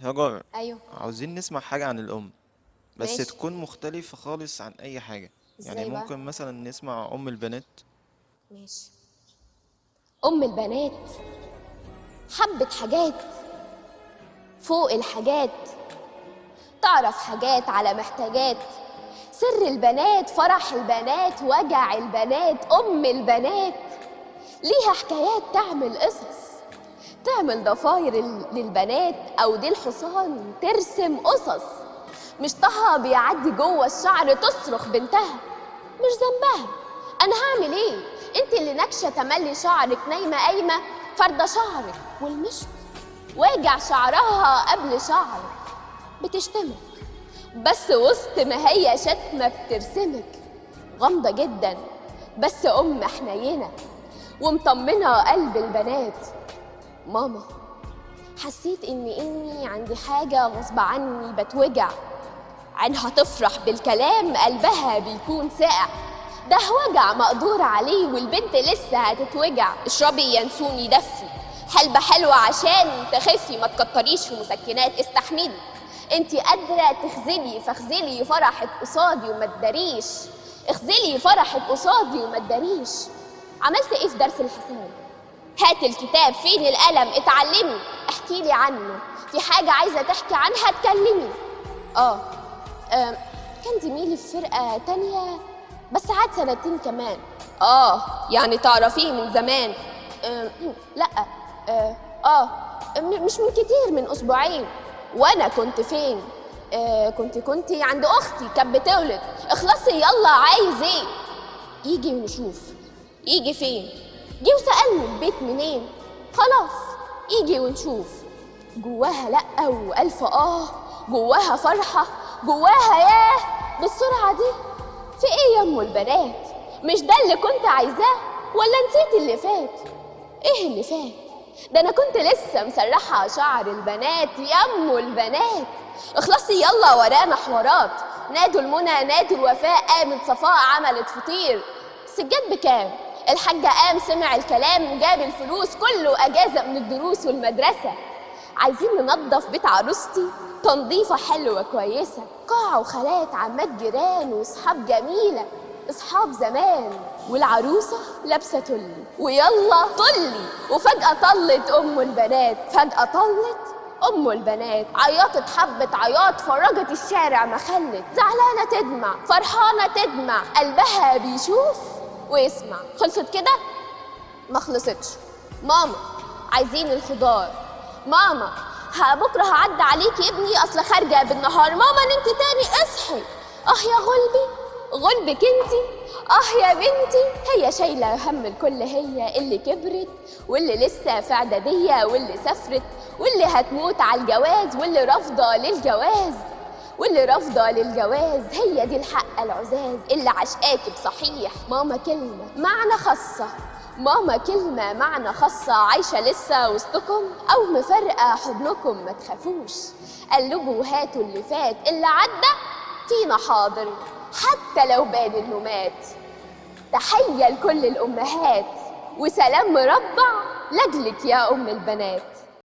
هاجر، ايوه. عاوزين نسمع حاجة عن الأم، بس ماشي. تكون مختلفة خالص عن أي حاجة. يعني ازاي بقى؟ ممكن مثلا نسمع أم البنات. ماشي. ام البنات حبت حاجات فوق الحاجات، تعرف حاجات على محتاجات، سر البنات، فرح البنات، وجع البنات، ام البنات ليها حكايات، تعمل قصص، تعمل ضفاير للبنات او ديل حصان، ترسم قصص، مش طه بيعدي جوه الشعر تصرخ بنتها مش ذنبها، انا هعمل ايه؟ انت اللي نكشه تملي شعرك، نايمة قايمة فارده شعرك، والمشط واجع شعرها قبل شعرك، بتشتمك بس وسط ما هي شتمه بترسمك، غامضة جدا بس ام حنينه ومطمنه قلب البنات. ماما حسيت ان اني عندي حاجة غصب عني بتوجع، عينها تفرح بالكلام، قلبها بيكون ساقع، ده وجع مقدور عليه والبنت لسه هتتوجع. اشربي ينسوني دفي، حلبة حلوة عشان تخفي، ما تكتريش في مسكنات، استحملي انتي قادرة تخذلي، فاخذلي فرحك قصادي وما تداريش، اخذلي فرحك قصادي وما تداريش. عملت ايه في درس الحساب؟ هات الكتاب، فين القلم؟ اتعلمي، احكي لي عنه، في حاجة عايزة تحكي عنها اتكلمي. اه آم، كان زميلي في فرقة تانية بس عاد سنتين كمان. اه يعني تعرفيه من زمان؟ لا. اه آه، مش من كتير، من اسبوعين. وانا كنت فين؟ كنت عند اختي كانت بتولد. اخلصي يلا، عايز ايه؟ يجي ونشوف. يجي فين؟ جه وسألني البيت منين. خلاص يجي ونشوف. جواها لأ وألف آه، جواها فرحة، جواها ياه بالسرعة دي، في إيه يا أم البنات؟ مش ده اللي كنت عايزاه؟ ولا نسيت اللي فات؟ إيه اللي فات؟ ده أنا كنت لسه مسرحة شعر البنات يا أم البنات. اخلصي يلا ورانا حوارات، نادوا المنى، نادوا الوفاء، قامت صفاء عملت فطير. السجاد بكام؟ الحاج قام سمع الكلام جاب الفلوس، كله أجازة من الدروس والمدرسة. عايزين ننظف بيت عروستي تنظيفة حلوة كويسة، قاعة وخالات، عمات، جيران، وصحاب جميلة، اصحاب زمان، والعروسة لابسة تلي ويلا طلي. وفجأة طلت أم البنات، فجأة طلت أم البنات، عيطت حبة عياط، فرجت الشارع ما خلت، زعلانة تدمع، فرحانة تدمع، قلبها بيشوف ويسمع. خلصت كده؟ ما خلصتش. ماما عايزين الخضار، ماما بكره هعدي عليك يا ابني اصل خارجه بالنهار، ماما نمت تاني اصحي، اه يا غلبي غلبك انتي، اه يا بنتي. هي شايله هم الكل، هي اللي كبرت واللي لسه في اعدادية واللي سافرت واللي هتموت على الجواز واللي رافضه للجواز واللي رافضه للجواز، هي دي الحق العزاز اللي عشقاكي بصحيح. ماما كلمة معنى خاصة، ماما كلمة معنى خاصة، عايشة لسه وسطكم أو مفرقة حضنكم، ما تخافوش قلبوا وهاتوا اللي فات، اللي عدى فينا حاضر حتى لو بان إنه مات. تحية لكل الأمهات وسلام مربع لأجلك يا أم البنات.